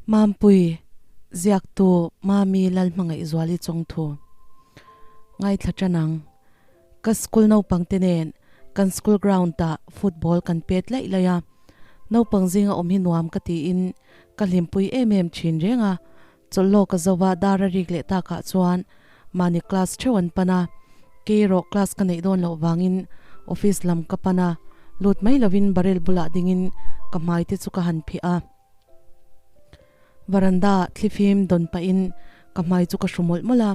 Mampui, Ziaktu Mami Lalhmangaihzuali chawngthu ngaithla tan ang. Ka school naupang te nen kan school ground ah football kan pet laih laih a, naupang zinga awm hi nuam ka tiin ka hlimpui em em thin reng a, chawlhlawk a zo va dar a rik leh takah chuan mahni class theuh an pan a, kei erawh class ka neih dawn loh vangin office lam ka pan a, lut mai lovin barrel bulah dingin ka hmai te chu ka han phih a. Varanda ah thlifim dawn pahin ka hmai chu ka hru mawlh mawlh a,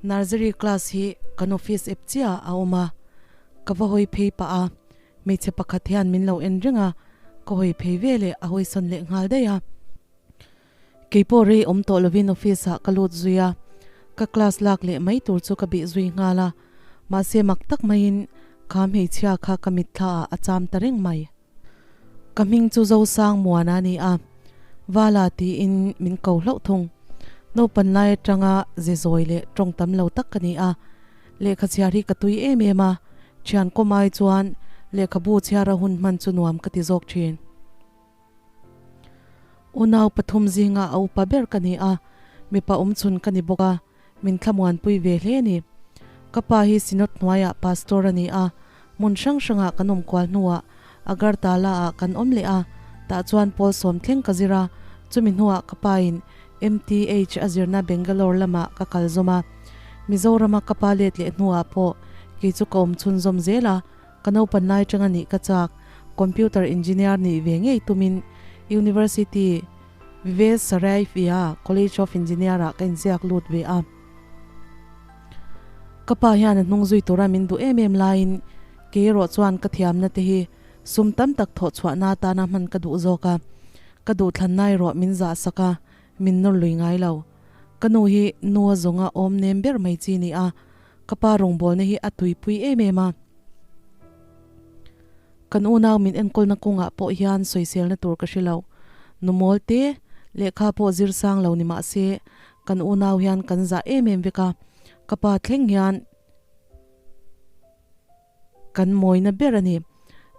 nursery class hi kan office ep chiah ah a awm a, ka va hawi phei pah a, hmeichhe pakhat hian min lo en reng a, ka hawi phei ve leh a hawi sawn leh nghal daih a. Keipawh rei awm tawh lovin office ah ka lut zui a, ka class lak leh mai tur chu ka bih zui nghal a, mahse mak tak maiin kha hmeichhia kha ka mitthla ah a cham ta reng mai. Ka hming chu Zosang Muana a ni a, Vala tiin min ko hlauh thung. Naupan lai atanga ze zawi leh tawng tam lo tak ka ni a, lehkha chhiar hi ka tui em em a, thian kawm ai chuan lehkhabu chhiara hun hman chu nuam ka ti zawk thin. Unau pathum zinga a upa ber ka ni a, mipa awmchhun ka ni bawk a, Min thlamuanpui ve hle a ni. Ka pa hi Synod hnuaiah Pastor a ni a, hmun hrang hrangah kan awm kual hnuah Agartala ah kan awm leh a, tah chuan pawl sawm thleng ka zir a, chumi hnuah ka pain MTH a zirna Bangalore lamah ka kal zawm a. Mizorama ka pa let leh hnuah pawh kei chu ka awm chhunzawm zel a, ka naupan lai tanga nih ka chak, Computer Engineer nih ve ngei tumin University Vivesarayvia College of Engineer ah ka inziak lut ve a. Ka pa hian a hnung zui tura min duh em em laiin kei erawh chuan ka thiamna te hi sum tam tak thawh chhuahna atana hman ka duh zawk a. Ka duhthlanna erawh min zah sak a, min nawr lui ngai lo. Ka nu hi nu a zawnga awm nem ber mai chi ni a, ka pa rawngbawlna hi a tuipui em em a. Kan unau min enkawlna kawngah pawh hian sawiselna tur ka hre lo. Nu mawl te, lehkha pawh zir sang lo ni mah se, kan unau hian kan zah em em vek a, ka pa thleng hian kan mawina ber a ni.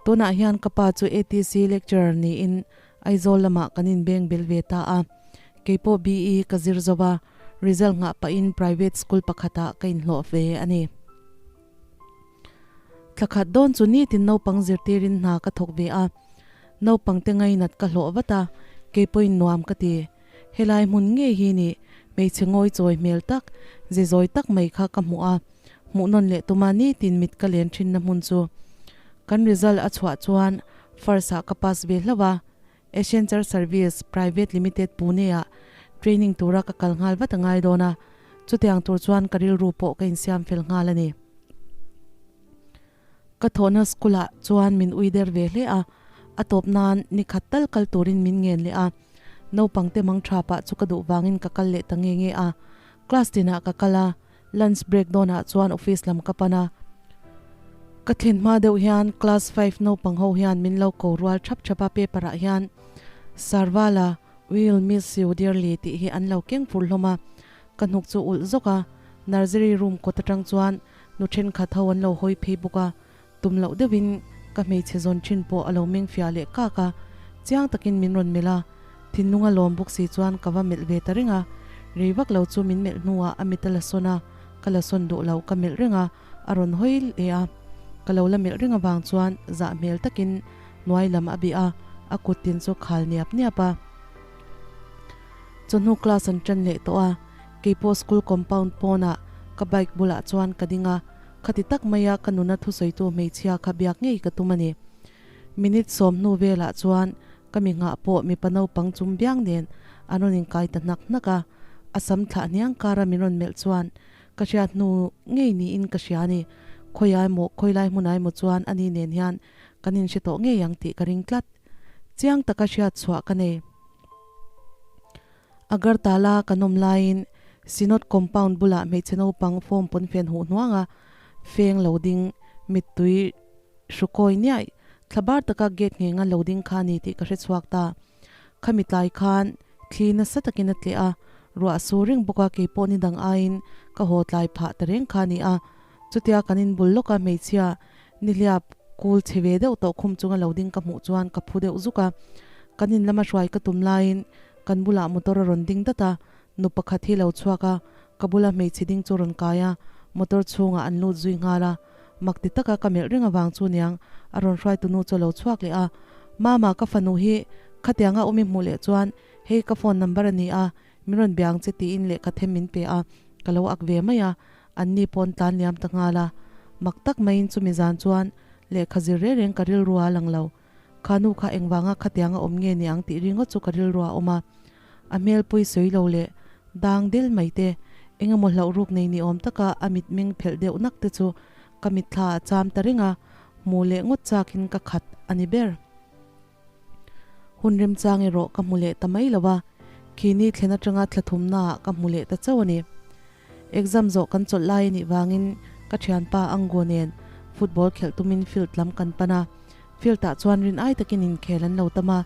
Tunah hian ka pa chu ATC lecturer niin Aizawl lamah kan inbeng bel ve ta a. Keipawh BE ka zir zo va, result nghah pahin private school pakhatah ka inhlawh ve a ni. Thla khat dawn chu nitin naupang zirtirin hna ka thawk ve a, naupang te ngainat ka hlawh vat a, keipawhin nuam ka ti. Helai hmun ngei hi ni hmeichhe ngawi chawi hmel tak, ze zawi tak mai kha ka hmuh a, hmuh nawn leh tuma nitin mit ka len thinna hmun chu. Kan result a chhuah chuan first ah ka pass ve hlauh a, Accenture Service Private Limited Pune-ah training tura ka kal nghal vat a ngai dawn a, chutiang tur chuan ka rilru pawh ka insiam fel nghal a ni. Ka thawhna school-ah chuan min ui der ve hle a, a tawp nan ni khat tal kal turin min ngen leh a, naupangte mang tha pah chu ka duh vangin ka kal leh ta nge nge a. Class tinah ka kal a, Lunch break dawnah chuan office lam ka pan a, ka thlen hma deuh hian class five naupang ho hian min lo ko rual thap thap a, paper ah hian Sarvala we will miss you dearly tih hi an lo keng fur hlawm a, ka hnuk chu ulh zawk a, nursery room kawt atang chuan nu thenkhat ho an lo hawi phei bawk a, tum loh deuhin ka hmeichhe zawn thin pawh a lo meng fiah leh kak a, chiang takin min rawn melh a, thinlung a lawm bawk si chuan ka va melh ve ta reng a, rei vak lo chu min melh hnuah a mit a la sawn a, ka la sawn duh lo ka melh reng a, a rawn hawi leh a, ka lo la melh reng avang chuan zah hmel takin hnuai lam a bih a, a kut tin chu khal niap niap a. Chawhnu class an ṭan leh tawh a, keipawh school compound pawnah ka bike bulah chuan ka ding a, Khati tak maia ka nuna thusawitu hmeichhia kha biak ngei ka tum a ni. Minute sawm hnu velah chuan ka mi nghah pawh mipa naupang chum biang nen an rawn inkai ta hnak hnak a, a sam thlah hniang kara min rawn melh chuan ka hriat hnu ngei niin ka hria a ni. Khawiai maw, khawilai hmunai maw chuan ani nen hian kan inhre tawh ngei ang tih ka ring tlat. Chiang taka hriat chhuah ka nei. Agartala kan awm laiin Synod compound bulah hmeichhe naupang form pawnfen huh hnuanga feng lo ding mittui hrukawi niaih thlabar taka gate nghenga lo ding kha a ni tih ka hre chhuak ta. Khami tlai khan thli nasa takin a tleh a, ruah a sur reng bawk a keipawh ni dang aiin ka haw tlai phah ta reng kha a ni a. Chutia kan inbul lawka hmeichhia nihliap kul chhe ve deuh tawh khum chunga lo ding ka hmuh chuan ka phu deuh zuk a, kan in lama hruai ka tum laiin Kan bulah motor a rawn ding dat a, nu pakhat hi lo chhuak a, ka bula hmeichhe ding chu rawn kai a, motor chhungah an lut zui nghal a. Mak ti taka ka melh reng avang chu niang a rawn hruaitu nu chu a lo chhuak leh a, Mama ka fanu hi khatianga awm i hmuh leh chuan hei ka phone number a ni a, min rawn bia ang che tiin lehkha them min pe a, ka lo ak ve mai a, anni pawn tlan liam ta nghal a. Mak tak maiin chumi zan chuan lehkha zir reng reng ka rilru a lang lo. Kha nu kha engvanga khatianga awm nge ni ang tih ringawt chu ka rilru a awm a. A hmelpui sawi lo leh dang del mai te, eng emaw hlauh ruk nei ni awm taka a mitmeng phelh deuh nak te chu ka mitthla a cham ta reng a, hmu leh ngawt chakin ka khat a ni ber. Hun remchang erawh ka hmu leh ta mai lo a, khini thlen atanga thla thumnaah ka hmu leh ta chauh a ni. Exam zawh kan chawlh lai a nih vangin ka thianpa Ango nen football khelh tumin field lam kan pan a, field ah chuan rin ai takin inkhel an lo tam a,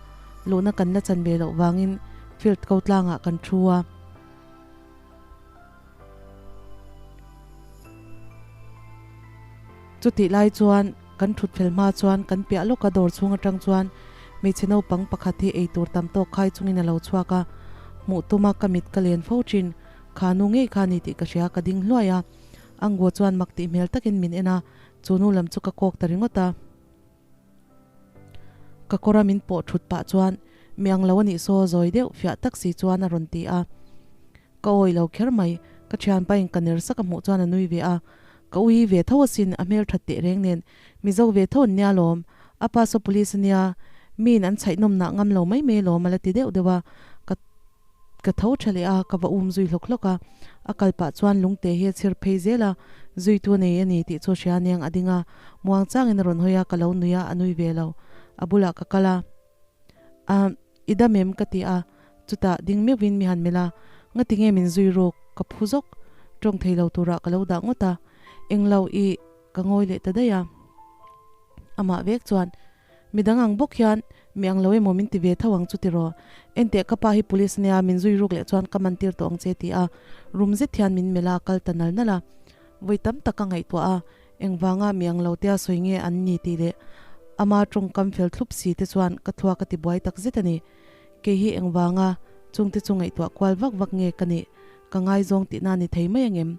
luhna kan la chan ve loh vangin field ko tlangah kan thu a. Chutih lai chuan kan thut fel hma chuan kan piah lawka dawr chhung atang chuan hmeichhe naupang pakhat hi eitur tam tawk khai chungin a lo chhuak a, hmuh tuma ka mit ka len fo thin. Kha nu ngei kha ni tih ka hria, ka ding hluai a. Ango chuan mak tih hmel takin min en a, chu nu lam chu ka kawk ta ringawt a. Ka kawra min pawh thut pah chuan, Mi ang lo a nih saw zawi deuh fiah tak si chuan a rawn ti a. Ka awi lo kher mai, ka thianpa in ka ner sak a hmuh chuan a nui ve a. Ka ui ve tho asin, a hmel that teh reng nen, Mizo ve tho an nia lawm, a pa saw police a nia, miin an chhaih nawmnah ngam lo mai mai lawm a la ti deuh deuh a. Ka. Ka tho tha leh a, ka va um zui hlawk hlawk a. A kal pah chuan lungte hi a chhir phei zel a, zuitu a nei a ni tih chu hria aniang a ding a. Muang changin a rawn hawi a, ka lo nui a, a nui ve lo. A bulah ka kal a, A, i dam em? ka ti a. Chutah ding meuhin mi han melh a, Ngati nge min zui ruk? Ka phu zawk. Tawng thei lo turah ka lo dah ngawt a. Englo i ka ngawi leh ta daih a. Amah vek chuan Midang ang bawk hian mi ang lo emaw min ti ve tho ang chu tiraw? Enteh ka pa hi police nia min zui ruk leh chuan ka man tir tawh ang che ti a rum zet hian min melh a kal ta nal nal a. Vawi tam tak ka ngaihtuah a, engvanga mi ang lo tia sawi nge an ni tih leh ama tawngkam fel thlup si te chuan ka thluak a ti buai tak zet a ni. Kei hi engvanga chungte chu ngaihtuah kual vak vak nge ka nih? Ka ngaizawng tihna ni thei mai angem?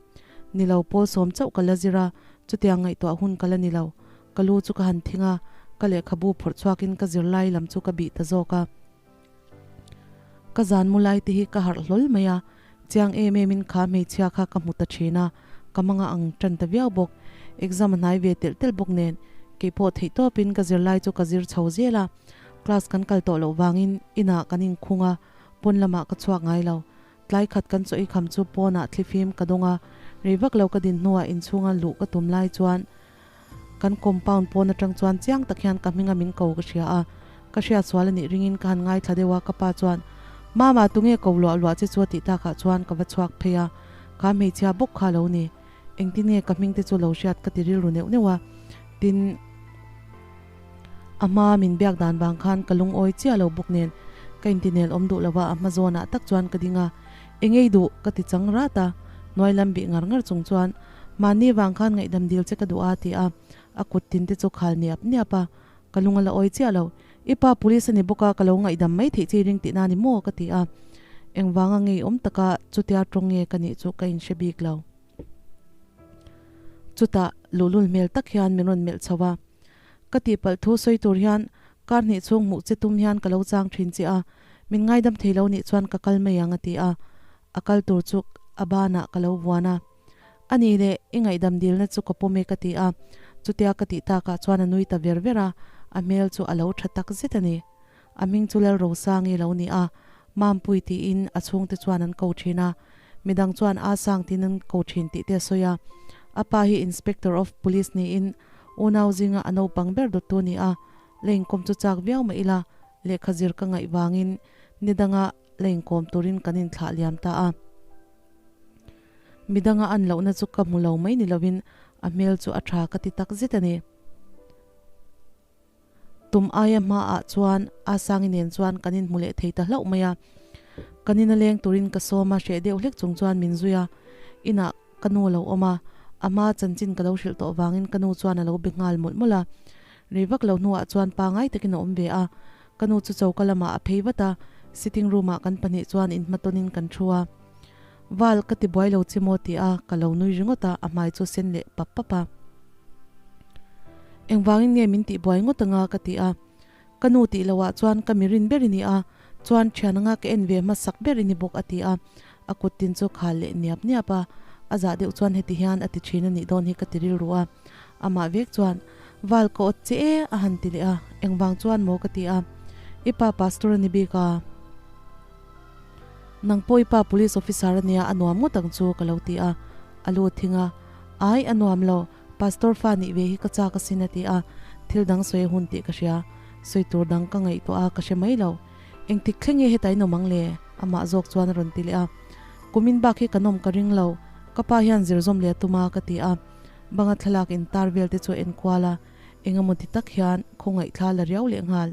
Ni lo pawl sawm chauh ka la zir a, chutiang ngaihtuah hun ka la ni lo. Ka lu chu ka han thing a, ka lehkhabu phawrh chhuakin ka zirlai lam chu ka bih ta zawk a. Ka zan mu lai te hi ka harh hlawl mai a, chiang em em in kha hmeichhia kha ka hmu ta thin a, ka manga ang tan ta viau bawk. Exam a hnai ve telh telh bawk nen, keipawh theih tawpin ka zirlai chu ka zir chho zel a. Class kan kal tawh loh vangin inah kan inkhung a, pawn lamah ka chhuak ngai lo. Tlai khat kan chaw i kham chu pawnah thlifim ka dawng a, rei vak lo ka din hnuah inchhunga luh ka tum lai chuan kan compound pawn atang chuan chiang tak hian ka hminga min ko ka hria a, ka hriat sual a nih ringin ka han ngaithla deuh a, ka pa chuan Mama tunge ko luah luah che chu a tih takah chuan ka va chhuak phei a, kha hmeichhia bawk kha lo ni, engtin nge ka hming te chu lo hriat ka ti rilru neuh neuh a, tin a hma min biak dan vang khan ka lungawi chiah lo bawk nen ka intinel awm duh lo a, a hma zawnah tak chuan ka ding a, engei duh ka ti chang rat a, hnuai lam bih ngar ngar chung chuan Mahni vang khan ngaihdam dil che ka duh a ti a, a kut tin te chu khal niap niap a, ka lung a la awi chiah lo. I pa police a ni bawk a, ka lo ngaihdam mai theih che i ring tihna a ni maw? ka ti a, engvanga ngeiawm taka chutia tawng nge ka nih chu ka inhre bik lo. Chutah luhlul hmel tak hian min rawn melh chho a, ka tihpalh thu sawi tur hian kar hnih chhung hmuh che tum hian ka lo chang thin che a, min ngaidam thei lo nih chuan ka kal mai ang a ti a, a kal tur chu a banah ka lo vuan a. A nih leh, i ngaihdam dilna chu ka pawm e ka ti a. Chutia ka tih takah chuan a nui ta ver ver a, a hmel chu a lo tha tak zet a ni. A hming chu Lalrosangi lo ni a, Mampui tiin a chhungte chuan an ko thin a, midang chuan A Sang tiin an ko thin tih te a sawi a. A pa hi Inspector of Police niin unau zinga a naupang ber dawttu a ni a, la inkawm chu chak viau mah ila lehkha zir ka ngaih vangin nidanga la inkawm turin kan inthlah liam ta a. Midanga an lohna chu ka hmu lo mai ni lovin a hmel chu a tha ka ti tak zet a ni. Tum aia hmaah chuan Asangi nen chuan kan inhmu leh thei ta hlauh mai a. Kan ina leng turin ka sawm a, hreh deuh hlek chung chuan min zui a. Inah ka nu a lo awm a, a hma chanchin ka lo hrilh tawh vangin ka nu chuan a lo be nghal mawlh mawlh a. Rei vak lo hnuah chuan pangai takin a awm ve a. Ka nu chu choka lamah a phei vat a. Sitting room ah kan pahnih chuan inhmatawnin kan thu a. Val, ka ti buai lo che maw ti a, ka lo nui ringawt a, a hmai chu sen leh pap pap a. Engvangin nge min tih buai ngawt anga ka ti a. Ka nu tih loh ah chuan ka mirin ber i ni a, chuan thian anga ka en ve hmasak ber i ni bawk a ti a, a kut tin chu khal leh niap niap a, a zah deuh chuan heti hian a ti thin a nih dawn hi ka ti rilru a, amah vek chuan Val ka awt che e a han ti leh a, engvang chuan maw ka ti a, i pa pastor a ni bik a, nang pawh i pa police officer a nia a nuam ngawt ang chu ka lo ti a, a lu thing a, ai a nuam lo. Pastor fa nih ve hi ka chak asin a ti a, thil dang sawi a hun tih ka hria. Sawi tur dang ka ngaihtuah a, ka hre mai lo. Engtik thleng nge heta in awm ang le? Amah zawk chuan a rawn ti leh a. Kumin bak hi kan awm ka ring lo, ka pa hian zir zawm leh a tum a ka ti a. Banga thlalak in tar vel te chu a enkual a, engemaw ti tak hian khawngaihthla la riau leh nghal.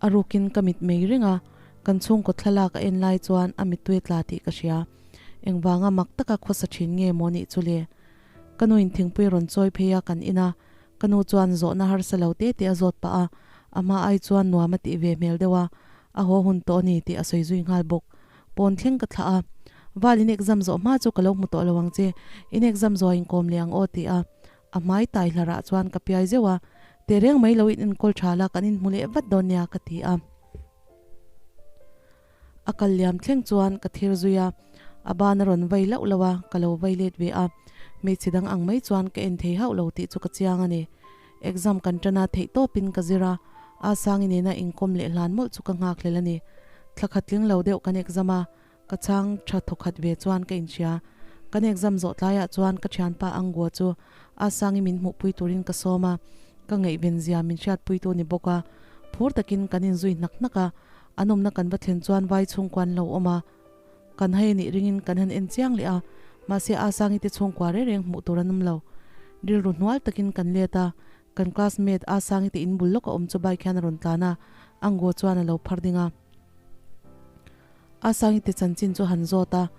A rukin ka mit mei reng a, kan chhungkaw thlalak a en lai chuan a mittui tla tih ka hria. Engvanga mak taka khawsa thin nge maw nih chu le? Ka nuin thingpui rawn chawi phei a kan in a, ka nu chuan zawhna harsa lo te te a zawt pah a, a hma ai chuan nuam a tih ve hmel deuh a, a haw hun tawh a ni tih a sawi zui nghal bawk. Pawn thleng ka thlah a, Val in exam zawh hma chu ka lo hmu tawh lo ang che, in exam zawh a inkawm leh ang aw ti a, A hmai tai hlarah chuan ka piai zeuh a, Teh reng mai lo in enkawl tha la, kan inhmu leh vat dawn nia ka ti a. A kal liam thleng chuan ka thir zui a, a ban a rawn vai lauh lauh a, ka lo vai let ve a. Hmeichhe dang ang mai chuan ka en thei hauh lo tih chu ka chiang a ni. Exam kan tan a, theih tawpin ka zir a, a sangi nena inkawm leh hlan mawlh chu ka nghak hlel a ni. Thla khat tling lo deuh kan exam a, Ka chhang tha thawkhat ve chuan ka inhria. Kan exam zawh tlaiah chuan ka thianpa Angua chu a sangi min hmuhpui turin ka sawm a, ka ngaihven zia min hriatpuitu ni bawk a. Phur takin kan inzui hnak hnak a, an awmna kan va thlen chuan vai chhungkua an lo awm a. Kan hai anih ringin kan han en chiang leh a, mahse a sangi te chhungkua reng reng hmuh tur an awm lo. Rilru hnual takin kan let a, kan classmate a sangi te inbul lawk a awm chu bike hian a rawn tlan a, Angua chuan a lo phar ding a. A Sangite chanchin chu han zawt a,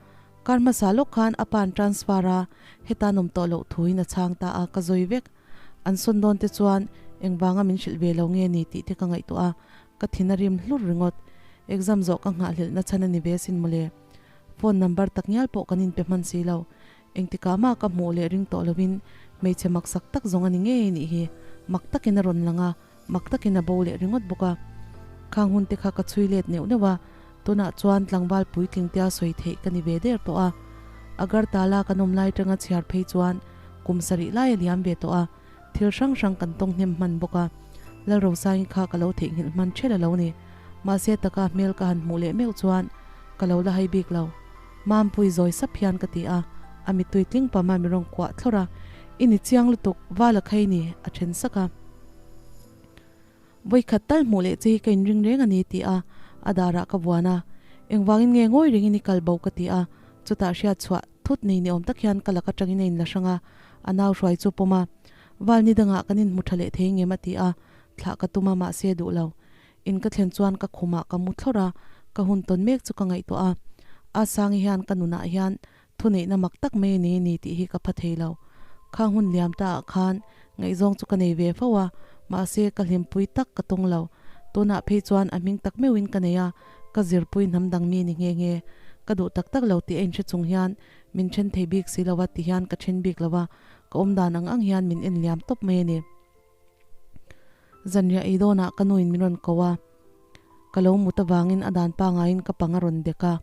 kar hmasa lawk khan a pa'n transfer a, heta nawm tawh loh thuin a chhang ta a, ka zawi vek. An sawn dawn te chuan engvanga min hrilh ve lo nge ni tih te ka ngaihtuah a, ka thin a rim hlur ringawt. Exam zawh ka nghahhlelh na chhan a ni ve sin mawle. Phone number takngial pawh kan inpe hman si lo. Engtikah mah ka hmuh leh ring tawh lovin hmeichhe maksak tak zawng a ni ngei nih hi. Mak takin a rawn lang a, Mak takin a bo leh ringawt bawk a. Khang hun te kha ka chhui let neuh neuh a, tunah chuan tlangval puitling tia sawi theih ka ni ve der tawh a. Agartala kan awm lai tanga chhiar phei chuan kum sarih lai a liam ve tawh a, thil hrang hrang kan tawng hnem hman bawk a. Lalrosain kha ka lo theihnghilh hman ṭhel a lo ni. Mahse taka hmel ka han hmuh leh meuh chuan ka lo la hai bik lo. Mampui zawi sap hian ka ti a, a mittui tling pama mi rawn kuah thlawrh a, I ni chiang lutuk, vala khai ni, a then sak a. Vawikhat tal hmuh leh che hi ka inring reng a ni ti a, a darah ka vuan a. Engvangin nge ngawi ringin i kal bo ka ti a, chutah hriat chhuah thut nei ni awm tak hian ka lak atangin a inla hrang a, a nau hruai chu pawm a. Val ni dangah kan inhmu tha leh thei ngem a ti a, thlah ka tum a mahse duh lo. In ka thlen chuan ka khumah ka mu thlawrh a, ka hun tawn mek chu ka ngaihtuah a. A Sangi hian ka nunah hian Thuneihna mak tak mai a nei a ni tih hi ka pha thei lo. Khang hun liam ta ah khan ngaihzawng chu ka nei ve fo a, mahse ka hlimpui tak ka tawng lo. Tunah phei chuan a hming tak meuhin ka nei a, ka zirpui hnam dang mi ni nghe nghe. Ka duh tak tak lo tih a inhre chung hian min then thei bik si lo a ti hian ka then bik lo a, ka awmdan ang ang hian min en liam tawp mai a ni. Zanriah ei dawnah ka nuin min rawn ko a, ka lo mut avangin a dan pangaiin ka pang a rawn dek a.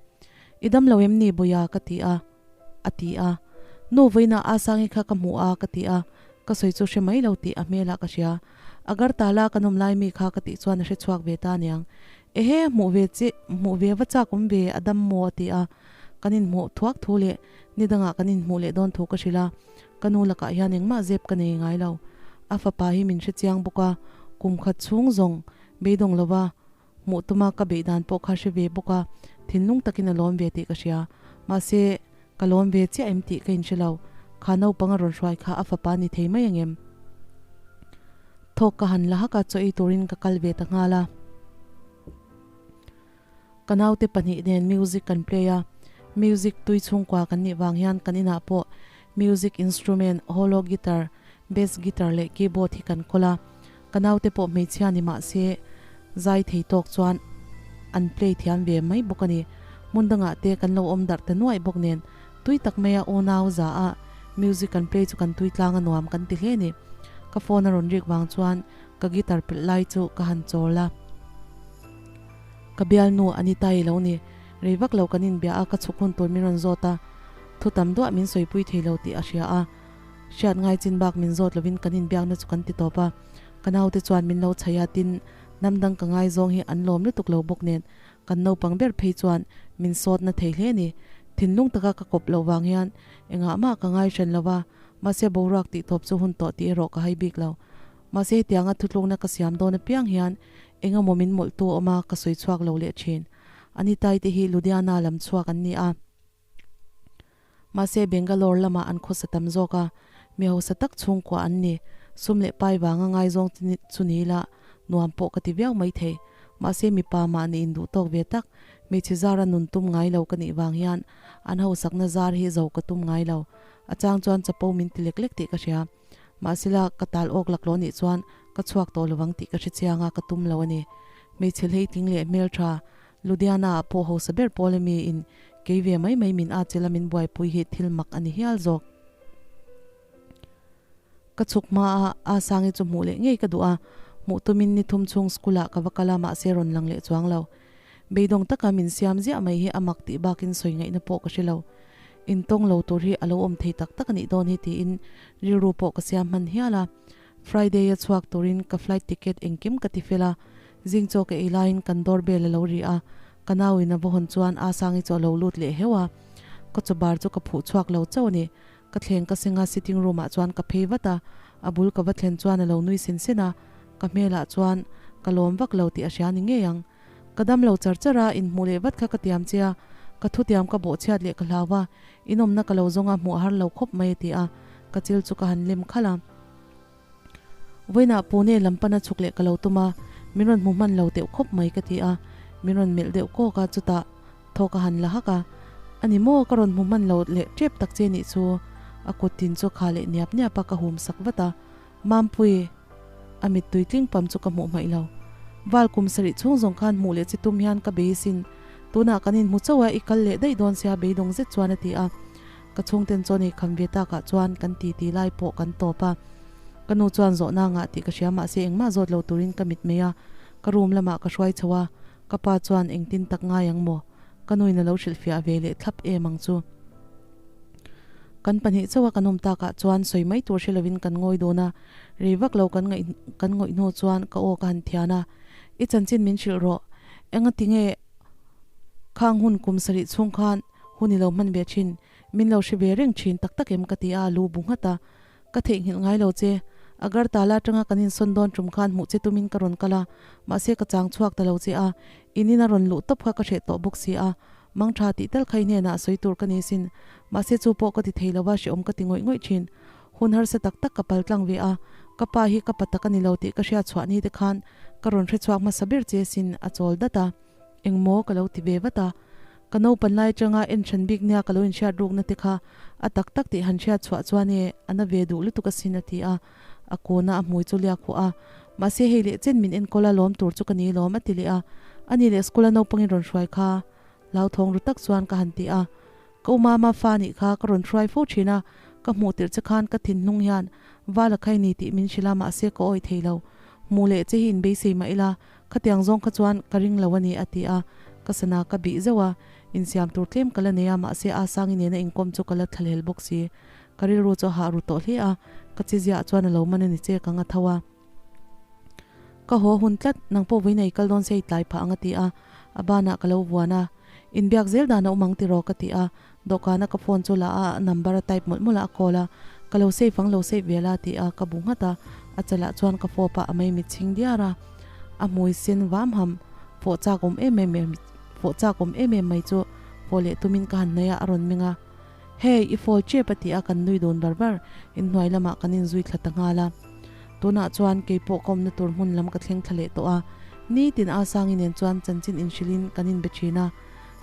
I dam lo em ni Bawia? ka ti a, a ti a. Nu vawiinah Asangi kha ka hmu a ka ti a, ka sawi chu hre mai lo tih a hmelah ka hria. Agartala kan awm lai mi kha ka tih chuan a hre chhuak ve ta aniang. Ehe, hmuh ve chi, hmuh ve va chak awm ve, a dam maw? a ti a. Kan inhmuh thuak thu leh ni dangah kan inhmuh leh dawn thu ka hrilh a. Ka nu lakah hian engmah zep ka nei ngai lo. A fapa hi min hre chiang bawk a, kum khat chhung zawng beidawng lova hmuh tuma ka beih dan pawh kha hre ve bawk a, thinlung takin a lawm ve tih ka hria. Mahse, ka lawm ve chiah em tih ka inhre lo. Kha naupang a rawn hruai kha a fapa ni thei mai angem? Thawk ka han la hak a, chaw ei turin ka kal ve ta nghal a. Ka naute pahnih nen music kan play a, music tui chhungkua kan nih vang hian kan inah pawh music instrument holo guitar, bass guitar leh keyboard hi kan kawl a. Ka naute pawh hmeichhia ni mah se Zai thei tawk chuan an play thiam ve mai bawk a ni. Hmun dangah te kan lo awm darh ta nuaih bawk nen tui tak maia unau za a music kan play chu kan tui tlang a nuam kan ti hle a ni. Ka phone a rawn rik vang chuan ka guitar pelh lai chu ka han chawl a. Ka bialnu Anita i lo ni. Rei vak lo kan inbia a ka chhuk hun tur min rawn zawt a. Thu tam duah min sawipui thei lo tih a hria a. Hriat ngai chin bak min zawt lovin kan inbiakna chu kan ti tawp a. Ka naute chuan min lo chhaih a tin hnam dang ka ngaizawng hi an lawm lutuk lo bawk nen kan naupang ber phei chuan min sawt na thei hle a ni. Thinlung taka ka kawp loh vang hian engah mah ka ngai hran lo va, mahse boruak tih tawp chu hun tawh tih erawh ka hai bik lo. Mahse hetianga thutlukna ka siam dawn apiang hian engemaw min mawlhtu a awm a ka sawi chhuak lo leh thin. Anitai te hi Ludhiana lam chhuak an ni a. Mahse Bangalore lamah an khawsa tam zawk a, mi hausa tak chhungkua an ni. Sum leh pai vanga ngaizawng chu ni ila nuam pawh ka ti viau maithei. Mahse mipa mahni induh tawk ve tak, hmeichhe zara nun tum ngai lo ka nih vang hian an hausakna zar hi zo ka tum ngai lo. A chang chuan chapo min ti lek lek tih ka hria. Mahsela ka tal awk laklawh nih chuan ka chhuak tawh lovang tih ka hre chiang a, ka tum lo a ni. Hmeichhe hleitling leh hmeltha Ludhiana ah pawh hausa ber pawl emi in kei ve mai mai min atchilh a min buaipui hi thil mak a ni hial zawk. Ka chhuk hma a Asangi chu hmuh leh ngei ka duh a, hmuh tumin ni thum chhung school ah ka va kal a mahse rawn lang leh chuang lo. Beidawng taka min siam ziah mai hi a mak tih bakin sawi ngaihna pawh ka hre lo. Intawng lo tur hi a lo awm thei tak tak a nih dawn hi tiin rilru pawh ka siam hman hial a. Friday a chhuak turin ka flight ticket engkim ka ti fel a, Zing chaw ka ei laiin kan door bell a lo ri a, ka nauin a va hawn chuan a Sangi chu a lo lut leh heuh a. Ka chaw bar chu ka phuh chhuak lo chauh a ni. Ka thleng ka seng a, sitting room ah chuan ka phei vat a, a bul ka va thlen chuan a lo nui sen sen a, ka hmelah chuan ka lawm vak lo tih a hria ni ngei ang. Ka dam lo char char a, inhmuh leh vat kha ka tiam che a, ka thutiam ka bawhchhiat leh ka hlau a, inawmna ka lo zawng a hmuh a har lo khawp mai a ti a, ka chil chu ka han lem khalh a. Vawiinah Pune lam pana chhuk leh ka lo tum a, min rawn hmu hman lo deuh khawp mai ka ti a, min rawn melh deuh kawk a, chutah thaw ka han la hak a, A ni maw, ka rawn hmu hman lo leh tep tak che nih chu, a kut tin chu kha leh niap niap a ka hum sak vat a, Mampui, a mittui tling pam chu ka hmuh hmaih lo. Val kum sarih chhung zawng khan hmuh leh chi tum hian ka beisin, tunah kan inhmu chauh a, i kal leh daih dawn sia beidawng zet chuan a ti a. Ka chhungten chuan ei kham ve takah chuan kan titi lai pawh kan tawp a. Ka nu chuan zawhna ngah tih ka hria mahse engmah zawt lo turin ka mit mai a, ka room lamah ka hruai chho a, ka pa chuan engtin tak ngai ang maw? Ka nuin a lo hrilhfiah ve leh thlap em ang chu. Kan pahnih chauha kan awm takah chuan sawi mai tur hre lovin kan ngawi dawn a, rei vak lo kan ngaih kan ngawih hnu chuan ka aw ka han thian a, I chanchin min hrilh rawh, engati nge khang hun kum sarih chhung khan Hun i lo hman ve thin, min lo hre ve reng thin tak tak em ka ti a, lu bu nghat a. Ka theihnghilh ngai lo che. Agartala atanga kan insawn dawn tum khan hmuh che tumin ka rawn kal a, mahse ka chang chhuak ta lo che a, in in a rawn luh tawp kha ka hreh tawh bawk si a, mang tha tih tal kha i hnenah sawi tur ka ni sin. Mahse chu pawh ka ti thei lo va, hrehawm ka ti ngawih ngawih thin. Hun harsa tak tak ka pal tlang ve a, ka pa hi ka pa tak a ni lo tih ka hriat chhuah ni te khan ka rawn hre chhuak hmasa ber che sin, a chawl dat a. Engmaw ka lo ti ve vat a, ka naupan lai atanga en hran bik nia ka lo inhriat rukna te kha a tak tak tih han hriat chhuah chuan e a na ve duh lutuk asin a ti a, a kawna a hmui chu liak huah a, mahse hei leh chen min enkawl a lawm tur chu ka ni lawm a ti leh a, ani leh school a naupangin rawn hruai kha hlauthawng ru tak chuan ka han ti a, ka u mama fa nih kha ka rawn hruai fo thin a, ka hmuh tirh che khan ka thinhnung hian val a khai ni tih min hrilh a mahse ka awih thei lo, hmuh leh che hi inbeisei mah ila Khatiang zawng kha chuan ka ring lo a ni, a ti a. Ka sana ka bih zeuh a, insiam tur tlem ka la nei a, mahse a Sangi nena inkawm chu ka la thlahlel bawk si. Ka rilru chu a hah ru tawh hle a, ka chi ziah chuan a lo man a ni che ka nga tho a. Ka haw hun tlat, nang pawh vawiin a i kal dawn se i tlai phah ang a ti a, a banah ka lo vuan a. Inbiak zel dan a awm ang tiraw ka ti a, dawhkana ka phone chu la a, a number a type mawlh mawlh a, a call a, ka lo save ang lo save ve la a ti a, ka bu nghat a, a chalah chuan ka fawp a, a mei mit chhing diar a, a hmui sen vam ham, fawh chak awm em em fawh chak awm em em mai chu fawh leh tumin ka han hnaih a, a rawn meng a, Hey, i fawl chep a ti a, kan nui dun bar bar, inhnuai lamah kan inzui thla ta nghal a. Tunah chuan keipawh ka awmna tur hmun lam ka thleng thla leh tawh a, nitin a Sangi nen chuan chanchin inhrilhin kan inbe thin a.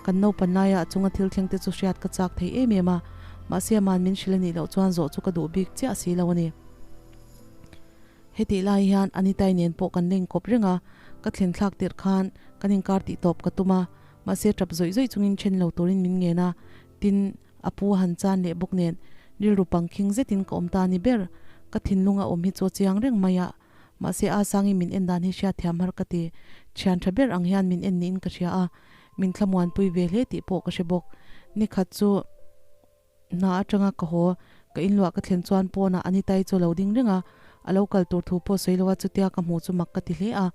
Kan naupan laia a chunga thil thleng te chu hriat ka chak thei em em a, mahse aman min hrilh a nih loh chuan zawh chu ka duh bik chiah si lo a ni. Hetih lai hian Anitai nen pawh kan la inkawp reng a, Ka thlen thlak tirh khan kan inkar tih tawp ka tum a, mahse tap zawih zawih chungin then lo turin min ngen a, tin, a pu a han chan leh bawk nen rilru pangkhing zetin ka awm ta a ni ber. Ka thinlung a awm hi chu a chiang reng mai a, mahse a sangi min en dan hi hriatthiam har ka ti. Thian tha ber ang hian min en niin ka hria a, min thlamuanpui ve hle tih pawh ka hre bawk. Nikhat chu. Hna atanga ka haw, ka inluah ka thlen chuan pawnah Anitai chu a lo ding reng a, a lo kal tur thu pawh sawi lo a chutia ka hmuh chu mak ka ti hle a.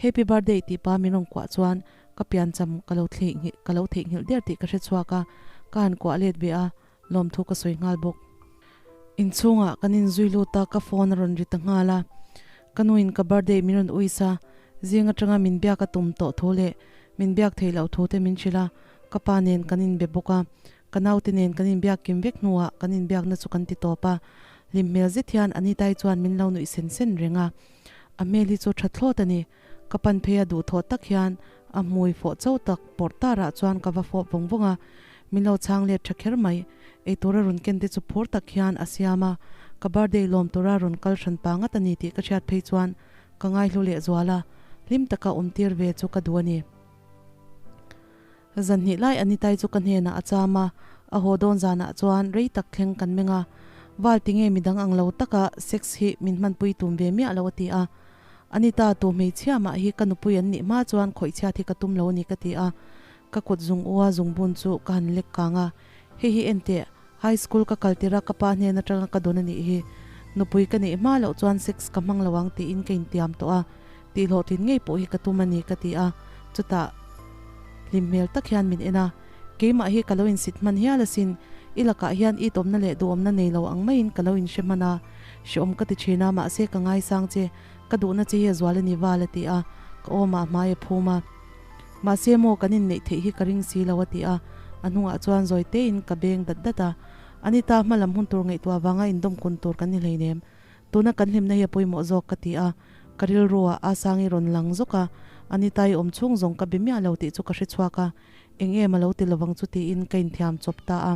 Happy birthday tih pa min rawn kuah chuan ka piancham ka lo theihnghilh ka lo theihnghilh der tih ka hre chhuak a, ka han kuah let ve a, lawmthu ka sawi nghal bawk. Inchhungah kan inzui lut a, ka phone a rawn ri ta nghal a, ka nuin ka birthday min rawn uis a, zing atanga min biak a tum tawh thu leh min biak theih loh thu te min hrilh a, ka pa nen kan inbe bawk a, Ka naute nen kan inbiak kim vek hnuah kan inbiakna chu kan ti tawp a, hlim hmel zet hian Anitai chuan min lo nuih sen sen reng a. A hmel hi chu tha thlawt a ni. Ka pan phei a duhthawh tak hian a hmui fawh cho tak pawrh tarah chuan ka va fawp vawng vawng a, min lo chhang let tha kher mai. Eitura rawn ken te chu phur tak hian a siam a, ka birthday lawm tura rawn kal hran pa ngat a ni tih ka hriat phei chuan ka ngaihlu leh zual a, hlim taka awm tir ve chu ka duh a ni. Zan hnih lai Anitai chu ka hnenah a cham a, a haw dawn zanah chuan rei tak thleng kan meng a, Val tinge midang ang lo taka sex hi min hmanpui tum ve miah lo a ti a. Anita tu hmeichhia mah hi ka nupui an nih hma chuan khawihchhiat hi ka tum lo a ni ka ti a, ka kut zung u a zungbun chu ka han lek kang a, Hei hi enteh, high school ka kal tirh a ka pa hnen atanga ka dawn a nih hi, nupui ka neih hma loh chuan sex ka hmang lo ang tiin ka intiam tawh a, tih hlawhtlin ngei pawh hi ka tum a ni ka ti a, chutah hlim hmel tak hian min en a, keimah hi ka lo insit hman hial asin, i lakah hian i tawmna leh duhawmna nei lo ang maiin ka lo inhre hman a, hreawm ka ti thin a, mahse ka ngaisang che, ka duhna che hi a zual a ni val a ti a, ka awmah hmai a phum a. Mahse maw kan inneih theih hi ka ring si lo a ti a, a hnungah chuan zawi tein ka beng dat dat a, Anita hma lam hun tur ngaihtuah vanga indawm kun tur kan ni hleinem, tuna kan hlimna hi a pawimawh zawk ka ti a, ka rilruah a sangi rawn lang zawk a, Anita i awm chhung zawng ka be miah lo tih chu ka hre chhuak a, eng em a lo ti lovang chu tiin ka inthiam chawp ta a.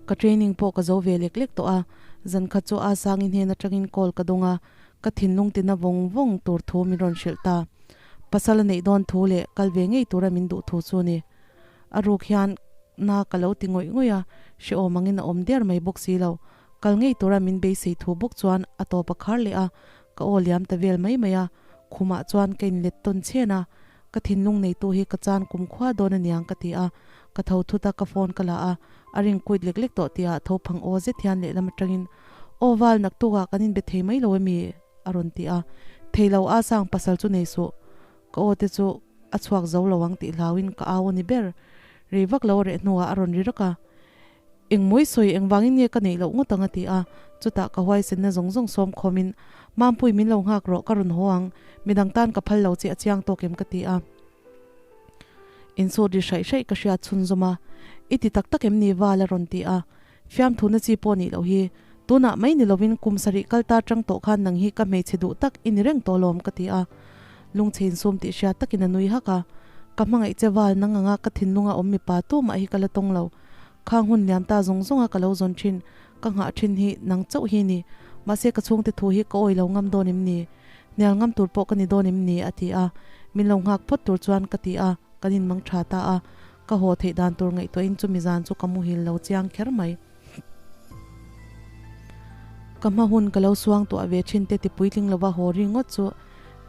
Ka training pawh ka zo ve lek lek tawh a, zan khat chu a sangi hnen atangin call ka dawng a, ka thinlung tina vawng vawng tur thu min rawn hrilh ta. Pasal a neih dawn thu leh kal ve ngei tura min duh thu chu ni. A ruk hian na ka lo ti ngawih ngawih a, hrehawm angin a awm der mai bawk si lo. Kal ngei tura min beisei thu bawk chuan a tawp a khar leh a, ka aw liam ta vel mai mai a, khumah chuan ka inlet tawn chhen a, Ka thinlung neitu hi ka chan kumkhua dawn aniang ka ti a, ka tho thut a, ka phone ka la a, a ring kuit lek lek tawh tihah tho phang aw zet hian lehlam atangin, Aw Val, naktukah kan inbe thei mai lo emi? a rawn ti a, Thei lo a sang pasal chu nei suh, ka aw te chu a chhuak zo lo ang tih hlauin ka au a ni ber. Rei vak lo a reh hnuah a rawn ri rak a, Engmawi sawi engvangin nge ka neih loh ngawt ang a ti a, chutah ka huaisenna zawng zawng sawm khawmin, Mampui min lo nghak rawh, ka rawn haw ang, midang tan ka phal lo che a chiang tawk em ka ti a. Insut ri hraih hraih ka hriat chhunzawm a, I ti tak tak em ni Val a rawn ti a, fiamthuna chi pawh nih loh hi, tunah mai ni lovin kum sarih kal ta tang tawh khan nang hi ka hmeichhe duh tak i ni reng tawh alawm ka ti a, lungchhe insum tih hriat takin a nui hak a, Ka hmangaih che Val, nang anga ka thinlunga awm mipa tumah hi ka la tawng lo, Khang hun liam ta zawng zawnga ka lo zawn thin, ka nghah thin hi nang chauh hi ni. Mahse ka chhungte thu hi ka awi lo ngam dawn em ni? Hnial ngam tur pawh ka ni dawn em ni? a ti a. Min lo nghak phawt tur chuan ka ti a, kan inmang tha ta a. Ka haw theih dan tur ngaihtuahin chumi zan chu ka muhil lo chiang kher mai. Ka hma hun ka lo suang tuah ve thin te ti puitling lova haw ri ngawt chu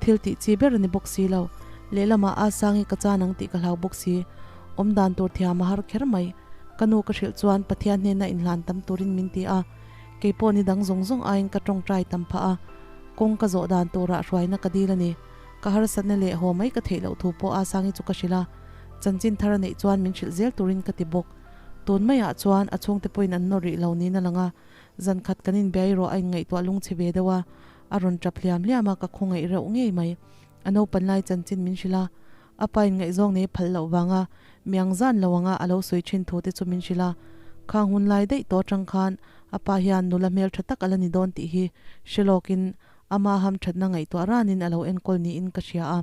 thil tih chi ber a ni bawk si lo. Lehlamah a sangi ka chan ang tih ka hlau bawk si. Awm dan tur thiam a har kher mai. Ka nu ka hrilh chuan Pathian hnena inhlan tam turin min ti a. Kei pawh ni dang zawng zawng aiin ka tawngtai tam phah a. Kawng ka zawh dan turah hruaina ka dil a ni. Ka harsatna leh haw mai ka theih loh thu pawh a sangi chu ka hrilh a. Chanchin thar a neih chuan min hrilh zel turin ka ti bawk. Tun maiah chuan a chhungte pawhin an nawr rih lo niin a lang a, zan khat kan inbiai rawh a inngaihtuah lungchhe ve deuh a, a rawn tap hliam hliam a, ka khawngaih reuh ngei mai. A naupan lai chanchin min hrilh a, a pa inngaihzawng nei phal loh vanga miang zan lo anga a lo sawi thin thu te chu min hrilh a, khang hun lai daih tawh atang khan a pa hian nula hmel tha tak a la ni dawn tih hi hre lawkin ama hamthatna ngaihtuah ranin a lo enkawl niin ka hria a.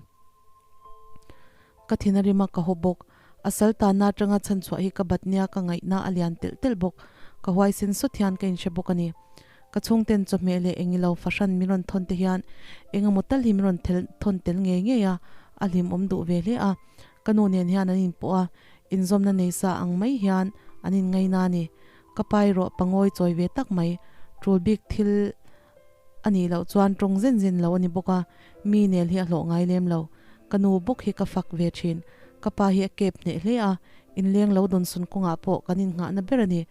Ka thin a rim a, ka haw bawk. A sal tanna atanga chhan chhuah hi ka bat nia ka ngaihna a lian telh telh bawk. Ka huaisen sawt hian ka inhre bawk a ni. Ka chhungten chawhmeh leh engilo fahran min rawn thawn te hian engemaw tal hi min rawn tel thawn tel ngei ngei a, a hlimawm duh ve hle a. Ka nu nen hian an inpawh a, inzawmna nei sa ang mai hian an inngaina a ni. Ka pa erawh pangawi chawi ve tak mai, tul bik thil a nih loh chuan tawng zen zen lo a ni bawk a, mi nel hi a hlawh ngai lem lo. Ka nu bawk hi ka fak ve thin. Ka pa hi a kep hneh hle a, inleng lo dawnsun kawngah pawh kan innghahna ber a ni.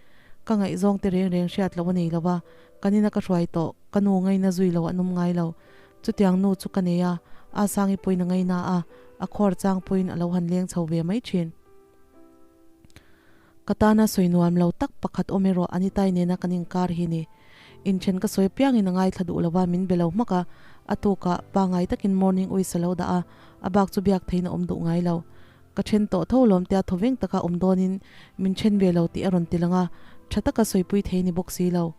Ka ngaihzawng te reng reng hriat loh a nei lo va, kan ina ka hruai tawh, ka nu ngaina zui lo an awm ngai lo. Chutiang nu chu ka nei a, a sangi pawhin a ngaina a, a khuar chang pawhin a lo han leng chho ve mai thin. Ka tana sawi nuam lo tak pakhat awm erawh Anitai nena kan inkar hi ni. Inthen ka sawi piangin a ngaithla duh lova min be lo hmak a, a tukah pangai takin morning uis a lo dah a, a bak chu biak theiin a awm duh ngai lo. Ka then tawh tho lawm tia thawveng taka awm dawnin min then ve lo tih a rawn ti lang a, tha taka sawipui thei ni bawk si lo.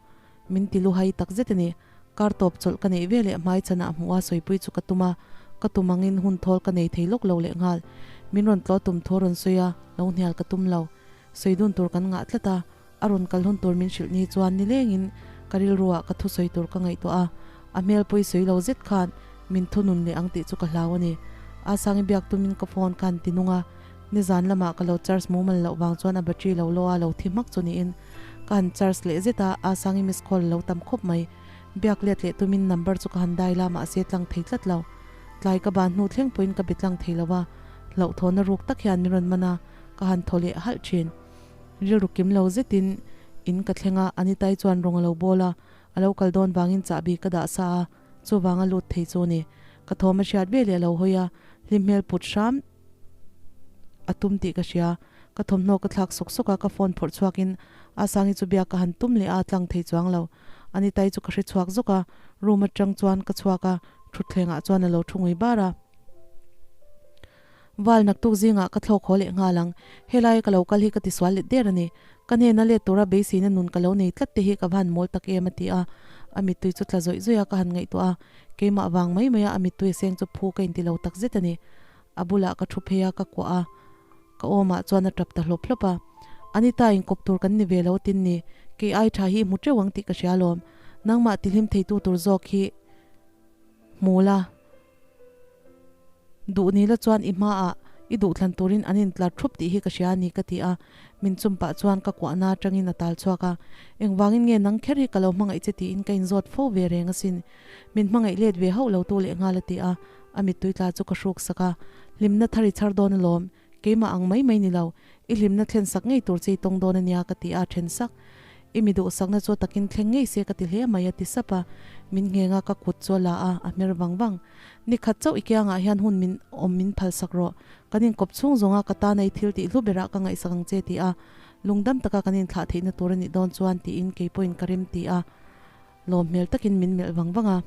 Min ti luhai tak zet a ni. Kar tawp chawlh ka neih ve leh hmai chhanah hmuh a sawipui chu ka tum a, ka tum angin hun thawl ka nei thei lawk lo lehnghal. Min rawn tlaw tum thu a rawn sawi a, lo hnial ka tum lo. Sawi dun tur kan ngah tlat a, a rawn kal hun tur min hrilh ni chuan nilengin ka rilruah ka thusawi tur ka ngaihtuah a, a hmel pawi sawi lo zet khan min thunun leh ang tih chu ka hlau a ni. Asangi biak tumin ka phone khan ti nung a, nizan lamah ka lo charge mumal loh vang chuan a battery lo lo a lo thi hmak chu niin ka han charge leh zet a, Asangi miss call a lo tam khawp mai. Biak let leh tumin number chu ka han dial a mahse tlang thei tlat lo. Tlai ka ban hnu thleng pawhin ka be tlang thei lo a, hlauhthawhna ruk tak hian min rawn man a, ka han thaw leh halh thin. Rilru kim lo zetin in ka thleng a, Anitai chuan rawng a lo bawl a, a lo kal dawn vangin chahbi ka dah sa a, chuvang a lut thei chu a ni. Ka thawm a hriat veleh a lo hawi a, hlim hmel put hram a tum tih ka hria. Ka thawmhnaw ka thlak sawk sawk a, ka phone phawrh chhuakin Asangi chu biak ka han tum leh a, a tlang thei chuang lo. Anitai chu ka hre chhuak zawk a, room atang chuan ka chhuak a, thutthlengah chuan a lo thu ngui bar a. Val naktuk zingah ka thlawk haw leh nghal ang, helai ka lo kal hi ka tisual let der a ni. Ka hnena let tura beiseina nun ka lo nei tlat te hi ka va han mawl tak em a ti a, a mittui chu tla zawih zawih a ka han ngaihtuah a, keimah vang mai maia a mittui a seng chu phu ka inti lo tak zet a ni. A bulah ka thu phei a, ka kuah a, ka awmah chuan a tap ta hlawp hlawp a. Anita inkawp tur kan ni ve lo tin ni, kei ai tha hi i hmu teuh ang tih ka hria alawm, nangmah tihlim theitu tur zawk hi hmu la. Duh ni la chuan i hmaah i duhthlan turin an intlar thup tih hi ka hria a ni ka ti a, min chum pah chuan ka kuahna atangin a tal chhuak a, engvangin nge nang kher hi ka lo hmangaih che tiin ka inzawt fo ve reng asin, min hmangaih let ve hauh lo tu leh nghal a ti a, a mittui tla chu ka hruk sak a, hlimna thar i chhar dawn alawm, keimah ang mai mai ni lo, i hlimna thlen sak ngei tur che i tawng dawn a nia ka ti a, then sak. I mi duhsakna chu takin thleng ngei se ka ti hle mai a ti sap a, min ngheng a, ka kut chu a la a, a hmer vang vang. Ni khat chauh i kiangah hian hun min awm min phal sak rawh, kan inkawp chhung zawnga ka tana i thil tih hlu berah ka ngaihsak ang che ti a, lungdam taka kan inthlah theihna tur a nih dawn chuan tiin kei pawhin ka rem ti a, lawm hmel takin min melh vang vang a.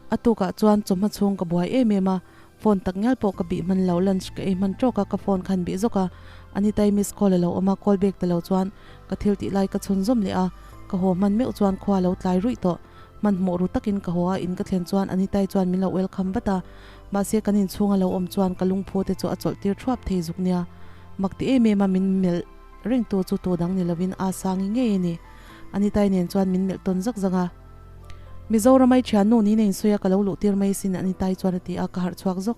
A tukah chuan chawhma chhung ka buai em em a, phone tak ngial pawh ka bih hman lo, lunch ka ei hman tawk a, ka phone khan bih zawk a, Anitai miss call a lo awm a, call back ta lo chuan ka thil tih lai ka chhun zawm leh a, ka haw hman meuh chuan khua a lo tlai ruih tawh, hmanhmawh ru takin ka haw a, in ka thlen chuan Anitai chuan min lo welcome vat a, mahse kan inchhung a lo awm chuan ka lungphu te chu a chawlh tir thuap thei zuk nia, mak ti em em a min melh rengtu chu tu dang ni lovin a sangi ngei a ni. Anitai nen chuan min melh tawn zak zak a. Mizoram ai thian nu niin a insawi a, ka lo luh tir mai sin Anitai chuan a ti a, ka harh chhuak zawk.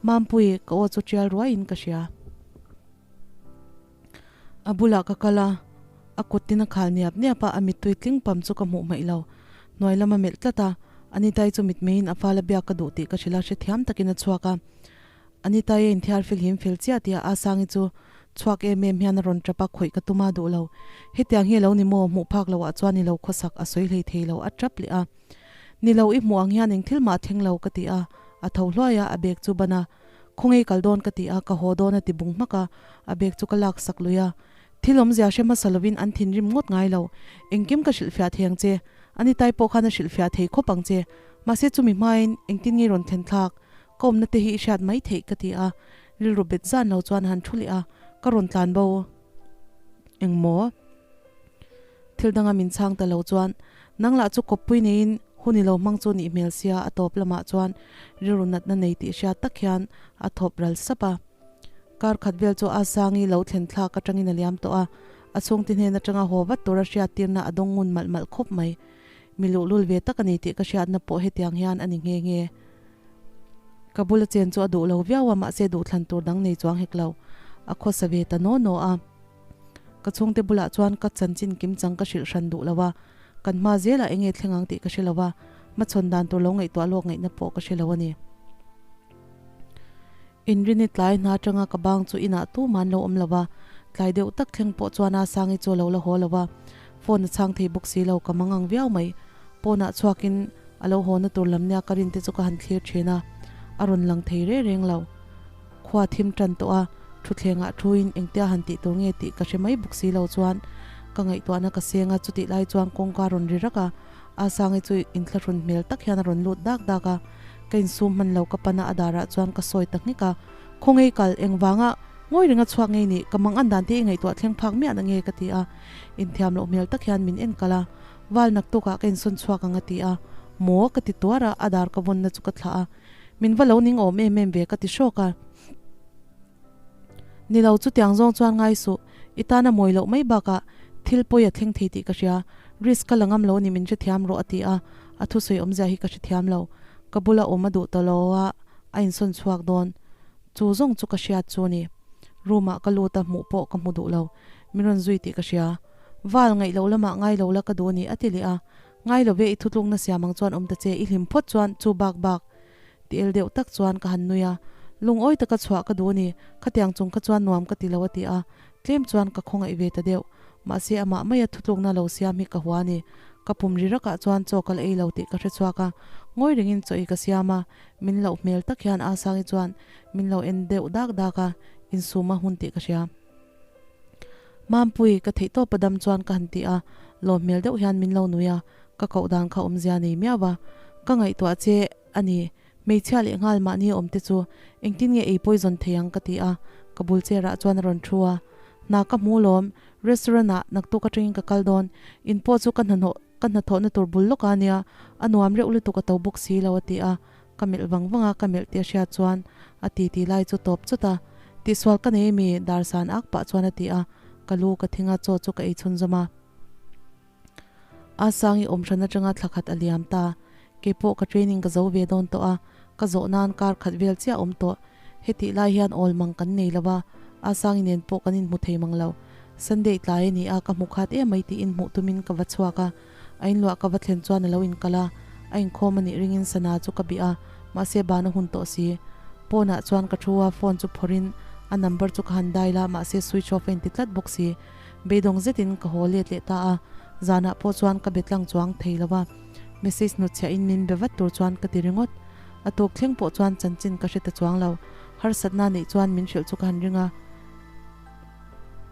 Mampui, ka aw chu tial ruaiin ka hria. A bulah ka kal a, a kut tin a khal niap niap a, a mittui tling pam chu ka hmuh hmaih lo. Hnuai lam a melh tlat a, Anitai chu mitmeiin a fala biak ka duh tih ka hrilh a, hrethiam takin a chhuak a. Anita i inthiar filhim fel chiah tih a Asangi chu chhuak em em hian a rawn tap a, khawih ka tum a duh lo. Hetiang hi a lo ni maw? Hmuh phak loh ah chuan i lo khawsak a sawi hlei thei lo a tap leh a. Ni lo, i hmuh ang hian eng thil mah a thleng lo ka ti a, a tho hluai a, a bag chu ban a. Khawnge kal dawn ka ti a, ka haw dawn a ti bung hmak a, a bag chu ka lak sak lui a. Thil awmzia hre hmasa lovin an thinrim ngawt ngai lo. Engkim ka hrilhfiah thei ang che. Anitai pawh khan a hrilhfiah thei khawp ang che. Mahse chumi hmain engtin nge rawn thlen thlak? Ka awmna te hi i hriat mai theih ka ti a, rilru bet zan lo chuan han thu leh a, ka rawn tlan bo. Engmaw? Thil danga min chhang ta lo chuan nang lah chu kawppui neiin hun i lo hmang chu nih hmel sia a tawp lamah chuan rilru natna nei tih hriat tak hian a thawp ral sap a. Kar khat vel chu a Sangi lo thlen thlak atangin a liam tawh a, A chhungte hnen atanga haw vat tura hriattirna a dawng ngun malh malh khawp mai. Mi luhlul ve tak a ni tih ka hriatna pawh hetiang hian a ni nghe nghe. Ka bula chen chu a duh lo viau a, mahse duhthlan tur dang nei chuang hek lo. A khawsa ve ta naw naw a. Ka chhungte bulah chuan ka chanchin kim chang ka hrilh hran duh lo a, kan hma zelah enge thleng ang tih ka hre lo a, hmachhawn dan tur lo ngaihtuah lawk ngaihna pawh ka hre lo a ni. Inrini tlai hna atanga ka bang chu inah tuman lo awm lo a, tlai deuh tak thleng pawh chuan a Sangi chu a lo la haw lo a, phone a chhang thei bawk si lo, ka mangang viau mai. Pawnah chhuakin a lo haw na tur lam nia ka rin te chu ka han thlir thin a, a rawn lang thei reng reng lo. Khua thim tan tawh a, thutthlengah thuin engtia han tih tur nge tih ka hre mai bawk si lo chuan ka ngaihtuahna ka seng a, chutih lai chuan kawngka rawn ri rak a, a Sangi chu inthlahrun hmel tak hian a rawn lut dak dak a, ka insum hman lo ka pana a darah chuan ka sawi ta nghek a, Khawngei kal engvanga ngawi ringa chhuak ngei nih ka mang an dan te i ngaihtuah thleng phak miah na nge ka ti a, inthiam loh hmel tak hian min en kal a, Val naktukah ka insawn chhuak ang a ti a, Maw? ka ti tuar a, a dar ka vawnna chu ka thlah a, Min va lo ning awm em em ve ka ti hrawk a. Ni lo chutiang zawng chuan ngai suh, i tan a mawi loh mai bakah thil pawi a thleng thei tih ka hria, risk ka la ngam lo ni min hrethiam rawh a ti a, a thusawi awmzia hi ka hrethiam lo. Ka bula awm a duh ta lo a, a insawn chhuak dawn. Chu zawng chu ka hriat chu ni. Room ah ka lut a, hmuh pawh ka hmu duh lo. Min rawn zui tih ka hria. Val ngaih loh lamah ngai lo la ka duh a ni a ti leh a. Ngai lo ve i thutlukna siam ang chuan awm ta che, i hlim phawt chuan chu bak bak ti el deuh tak chuan ka han nui a, lungawi taka chhuah ka duh a ni, khatiang chung kha chuan nuam ka ti lo a ti a, tlem chuan ka khawngaih ve ta deuh, mahse amah maia thutlukna lo siam hi ka hua a ni, ka pum ri rakah chuan chaw ka la ei lo tih ka hre chhuak a, ngawi rengin chaw i ka siam a, min loh hmel tak hian Asangi chuan min lo en deuh dak dak a, insum a hun tih ka hria. Mampui, ka theih tawp a dam chuan ka han ti a, lawm hmel deuh hian min lo nui a, ka koh dan kha awmzia nei miau a, ka ngaihtuah che a ni, hmeichhia leh nghal mahni awm te chu engtin nge ei poison thei ang ka ti a, ka bul chair ah chuan a rawn thu a, hna ka hmu lawm, restaurant ah naktuk atangin ka kal dawn, in pawh chu ka hnahnawh ka hnathawhna tur bul lawk a nia, a nuam reuh lutuk a to bawk si lo a ti a, ka melh vang vang a, ka melh tih a hriat chuan a ti ti lai chu tawp chawt a, tihsual ka nei mi dar san ak pah chuan a ti a, ka lu ka thing a, chaw chu ka ei chhunzawm a. A sang i awm hran atanga thla khat a liam ta, keipawh ka training ka zo ve dawn tawh a, ka zawh nan kar khat vel chiah awm tawh, hetih lai hian awl mang kan nei lo a, a sang i nen pawh kan inhmu thei mang lo, Sunday tlai a ni a, ka hmu khat em mai tiin hmuh tumin ka va chhuak a, a inluah ka va thlen chuan a lo inkal a, a inkhawm a nih ringin sana chu ka bih a, mahse ban a hun tawh si. Pawnah chuan ka thu a, phone chu phawrhin a number chu ka han dial a, mahse switch off a inti tlat bawk si. Beidawng zetin ka haw let leh ta a, zanah pawh chuan ka be tlang chuang thei lo a, message hnutchhiahin min be vat tur chuan ka ti ringawt. A tuk thleng pawh chuan chanchin ka hre ta chuang lo, harsatna neih chuan min hrilh chu ka han ring a.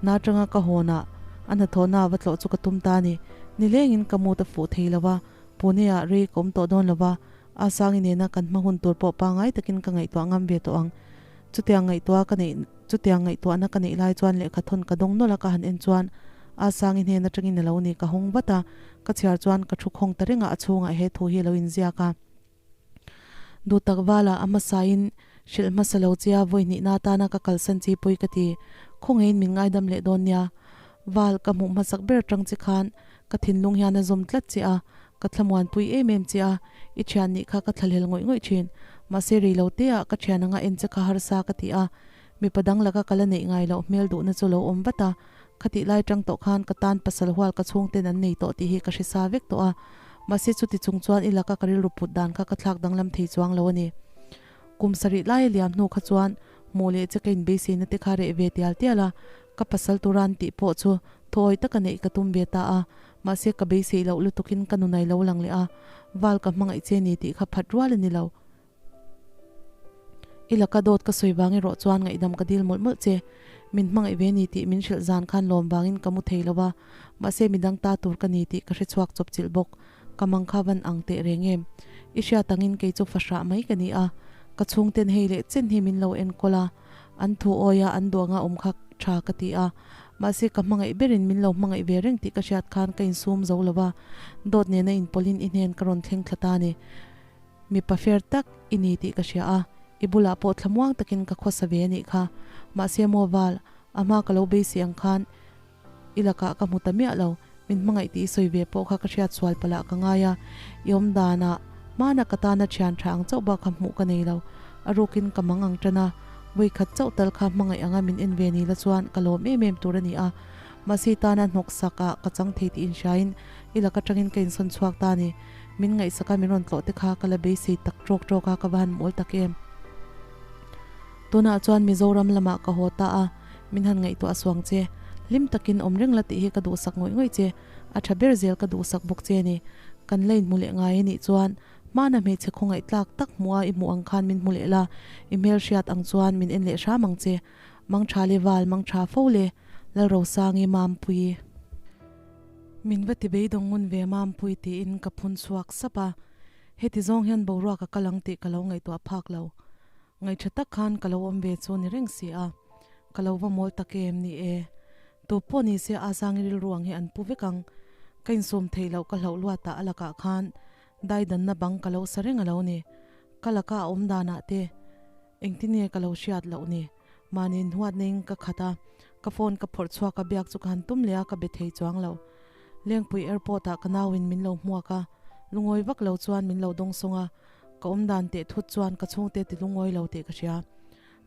Hna atanga ka hawnah a hnathawhna va tlawh chu ka tum ta a ni. Nilengin ka mood a fuh thei lo a, Pune ah rei ka awm tawh dawn lo va, a Sangi nena kan hma hun tur pawh pangngai takin ka ngaihtuah ngam ve tawh ang. Chutiang ngaihtuah ka neih chutiang ngaihtuahna ka neih lai chuan lehkha thawn ka dawng nawlh a ka han en chuan a Sangi hnen atangin a lo ni ka hawng vat a, ka chhiar chuan ka thu khawng ta reng a, a chhungah he thu hi a lo inziak a. Duhtak vala a hmasain hrilh hmasa lo chia vawi hnihna atana ka kalsan chi pui ka ti. Khawngeiin min ngaidam leh dawn nia. Val, ka hmuh hmasak ber atang che khan ka thinlung hian a zawm tlat che a, ka thlamuanpui em em che a, i thian nih kha ka thlahlel ngawih ngawih thin. Mahse rei lo te ah ka thian anga en che kha harsa ka ti a, mipa dang laka ka la neih ngai loh hmel duhna chu lo awm vat a, Khatih lai tang tawh khan ka tan pasal hual ka chhungten an nei tawh tih hi ka hre sa vek tawh a, mahse chuti chung chuan i laka ka rilru put dan kha ka thlak danglam thei chuang lo a ni. Kum sarih lai a liam hnu kha chuan hmuh leh che ka inbeiseina te kha reh ve tial tial a, ka pasal turan tih pawh chu thuawi taka neih ka tum ve ta a, mahse ka beisei loh lutukin ka nunai lo lang leh a, val ka hmangaih che ni tih kha phat rual a ni lo. I laka dawt ka sawi vang erawh chuan ngaihdam ka dil mawlh mawlh che. Min hmangaih ve ni tih min hrilh zan khan lawm vangin ka mu thei lo a, mahse midang ta tur ka ni tih ka hre chhuak chawp chilh bawk. Ka mang kha van ang teh reng em? I hriat angin kei chu fahrah mai ka ni a, ka chhungten hei leh chen hi min lo enkawl a, an thu awia an duanga awm kha tha ka ti a, mahse ka hmangaih berin min lo hmangaih ve reng tih ka hriat khan ka insum zo lo va, dawt nena inpawlhin i hnen ka rawn thleng thla ta a ni. Mipa fer tak i ni tih ka hria a, i bulah pawh thlamuang takin ka khawsa ve a nih kha. Mahse maw Val, a hma ka lo beisei ang khan I lakah ka hmu ta miah lo. Min hmangaih tih i sawi ve pawh kha ka hriat sual palh ah ka ngai a, i awm danah hmana ka tana thian tha ang chauh bak kha hmuh ka nei lo. A rukin ka mang ang tan a, vawi khat chauh tal kha hmangaih anga min en ve ni la chuan ka lawm em em tur a ni a. Mahse i tana hnawk sak ah ka chang thei tih inhriain i lak atangin ka insawn chhuak ta a ni. Min ngaihsak a min rawn tlawh te kha ka la beisei tak tawk tawk a, ka va han mawl tak em. Tunah chuan Mizoram lamah ka haw ta a, min han ngaihtuah suang che. Hlim takin awm reng la tih hi ka duhsak ngawih ngawih che, a tha ber zel ka duhsak bawk che ni. Kan la inhmu leh ngai a nih chuan hmana hmeichhe khawngaih tlak tak hmuh a i hmuh ang khan min hmu leh la, i hmelhriat ang chuan min en leh hram ang che. Mangtha le val, mangtha fo le, Lalrosangi Mampui. Min va ti beidawng ngun ve Mampui tiin ka phun chhuak sap a, heti zawng hian boruak a kal ang tih ka lo ngaihtuah phak lo. Ngaihṭha tak khan ka lo awm ve chu ni reng si a, ka lo va mawl tak em ni e. Tu pawh ni se a zangi rilru ang hi an pu vek ang. Ka insum theih loh ka hlauh luatah a lakah khan daidanna bang ka lo sa reng a lo ni. Ka laka a awm danah te engtin nge ka lo hriat loh ni. Mahni inhuat neiin ka khat a, ka phone ka phawrh chhuak a biak chu ka han tum leh a ka be thei chuang lo. Lengpui airport ah ka nauin min lo hmuak a, lungawi vak lo chuan min lo dawngsawng a, Ka awm dan teh thut chuan ka chhungte ti lungawi lo tih ka hria.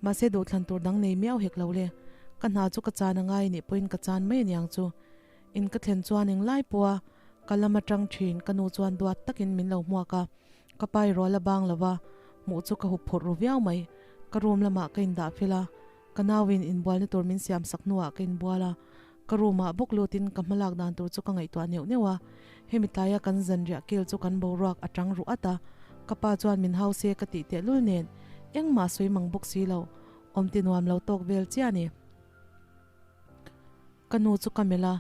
Mahse duhthlan tur dang nei miau hek lo le. Ka hna chu ka chan a ngai nih pawhin ka chan mai aniang chu. In ka thlen chuan englai pawha ka lam atang thin ka nu chuan duat takin min lo hmuak a. Ka pai rual a bang lova, hmuh chu ka hup phurh ru viau mai. Ka room lamah ka indah fel a, ka nauin inbualna tur min siam sak hnuah ka inbual a. Ka room ah bawk lutin ka hmalak dan tur chu ka ngaihtuah neuh neuh a, hemi tlaia kan zanriah kel chu kan boruak a tang ruh at a, ka pa chuan min hau se ka tih tehlul nen engmah sawi mang bawk si lo, awm ti nuam lo tawk vel chiah a ni. Ka nu chu ka melh a,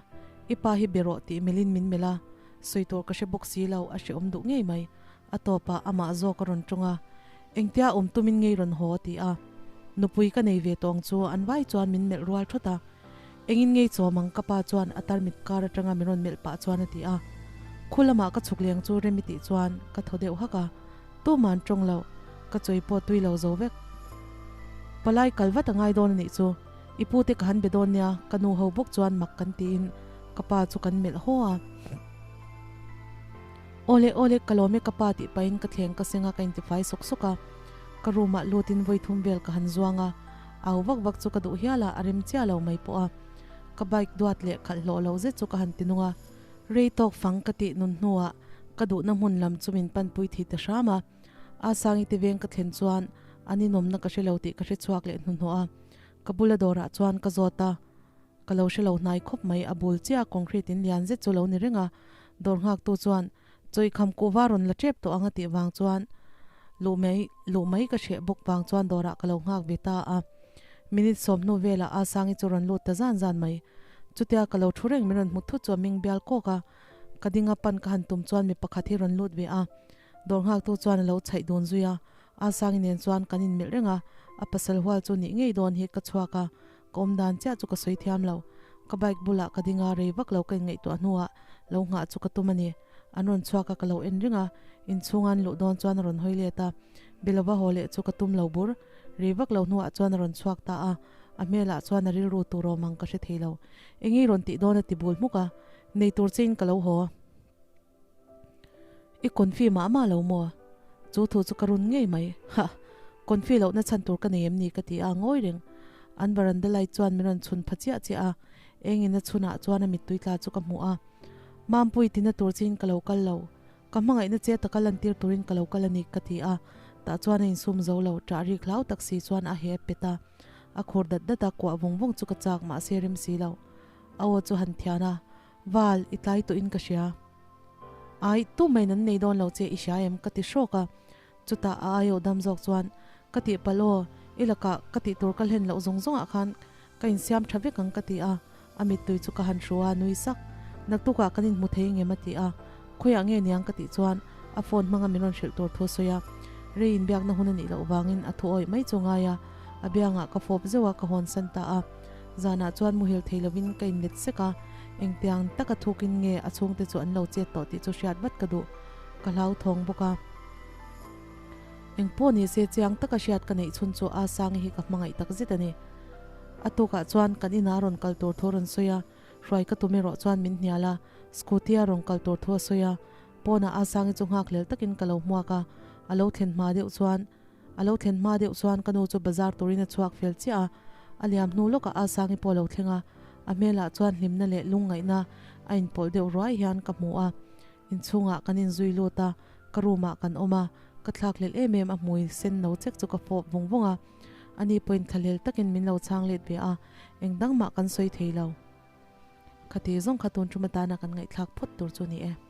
i pa hi be rawh tih melhin min melh a, sawi tur ka hre bawk si lo, a hrehawm duh ngei mai. A tawpah amah zawk a rawn tawng a, Engtia awm tumin ngei rawn haw? a ti a. Nupui ka nei ve tawng chu an vai chuan min melh rual thawt a. Engin ngei chawm ang ka pa chuan a tarmit kar atanga min rawn melh pah chuan a ti a. Khu lamah ka chhuk leng chu rem i tih chuan ka thaw deuh hak a, tuman tawng lo, ka chawi pawh tui lo zo vek. Palai kal vat a ngai dawn a nih chu, i pute ka han be dawn nia ka nu ho bawk chuan mak kan tiin ka pa chu kan melh haw a. Awle awle ka lawm e ka pa tih pahin ka thleng ka seng a ka intifai sawk sawk a, ka room ah lutin vawi thum vel ka han zuang a, Au vak vak chu ka duh hial a, a rem chiah lo mai pawh a. Ka bike duat leh khalh hlawh lo zet chu ka han ti nung a. Rei tawk fang ka tih nun hnuah ka duhna hmun lam chu min panpui thei ta hram a. A Sangi te veng ka thlen chuan an inawmna ka hre lo tih ka hre chhuak leh hnuhnawh a. Ka bula dawrah chuan ka zawt a, ka lo hre lo hnai khawp mai. A bul chiah concrete in lian zet chu lo ni reng a. Dawr nghaktu chuan Chawikham kuhva rawn la tep tawh ang a tih vang chuan luh mai luh mai ka hreh bawk vang chuan dawrah ka lo nghak ve ta a. Minute 10 hnu velah a Sangi chu rawn lut ta zan zan mai. Chutia ka lo thu reng min rawn hmu thut chu a ming bial kawk a. Ka ding a pan ka han tum chuan mi pakhat hi rawn lut ve a. Dawr nghaktu chuan a lo chhaih dun zui a. A Sangi nen chuan kan inmelh reng a. A pasal hual chu nih ngei dawn hi ka chhuak a. Ka awm dan chiah chu ka sawi thiam lo. Ka bike bulah ka ding a, rei vak lo ka inngaihtuah hnuah lo nghah chu ka tum a ni. An rawn chhuak a, ka lo en ring a, inchhung an luh dawn chuan a rawn hawi let a. Belova haw leh chu ka tum lo bur. Rei vak lo hnuah chuan a rawn chhuak ta a, a hmelah chuan a rilru tur awm ang ka hre thei lo. Eng i rawn tih dawn a ti bul hmuk a, nei tur chein ka lo haw. I confi mah mah lo maw? Chu thu chu ka run ngei mai. Hah! Confi lohna chhan tur ka nei em ni ka ti a, ngawi reng. An varanda light chuan min rawn chhun pha chiah chiah a, engin a chhunah chuan a mittui tla chu ka hmu a. Mampui tina tur chiin ka lo kal lo. Ka hmangaihna che taka lantir turin ka lo kal a ni ka ti a, tah chuan a insum zo lo, ṭah rik hlau tak si chuan a hep pet a. A khur dat dat a, kuah vung vung chu ka chak mahse rem si lo. A aw chu han thian a, Val, i tlai tawhin ka hria. Ai, tu mai nan nei dawn lo che i hria em? ka ti hrawk a. Chutah a aiawh dam zawk chuan, Ka tih palh aw, i lakah ka tih tur ka hlen loh zawng zawngah khan ka insiam tha vek ang ka ti a. A mittui chu ka han hru a, nui sak. Naktukah kan inhmu thei ngem a ti a. Khawiah nge niang ka tih chuan a phone hmanga min rawn hrilh tur thu a sawi a. Rei inbiakna hun a nih loh vangin a thu awih mai chu ngai a. A biangah ka fawp zeuh a, ka hawnsan ta a. Zanah chuan muhil thei lovin ka inlet sek a, engtiang taka thukin nge a chhungte chu an lo chet tawh tih chu hriat vat ka duh. Ka hlauthawng bawk a. Engpawh ni se chiang taka hriat ka neih chhun chu A Sangi hi ka hmangaih tak zet a ni. A tukah chuan kan inah rawn kal tur thu a rawn sawi a. Hruai ka tum erawh chuan min hnial a, scooty a rawn kal tur thu a sawi a, pawnah a Sangi chu nghakhlel takin ka lo hmuak a, a lo thlen hma deuh chuan a lo thlen hma deuh chuan ka nu chu bazar turin a chhuak fel chiah a, a liam hnu lawkah a Sangi pawh a lo thleng a, a hmelah chuan hlimna leh lungngaihna a inpawlh deuh ruai hian ka hmu a, inchhungah kan inzui lut a, ka room ah kan awm a, ka thlakhlelh em em a hmui sen no chek chu ka fawp vung vung a. Ani pawhin thlahlel takin min lo chhang let ve a, eng dang mah kan sawi thei lo. Khati zawng kha tun tum atana kan ngaihthlak phawt tur chu ni e.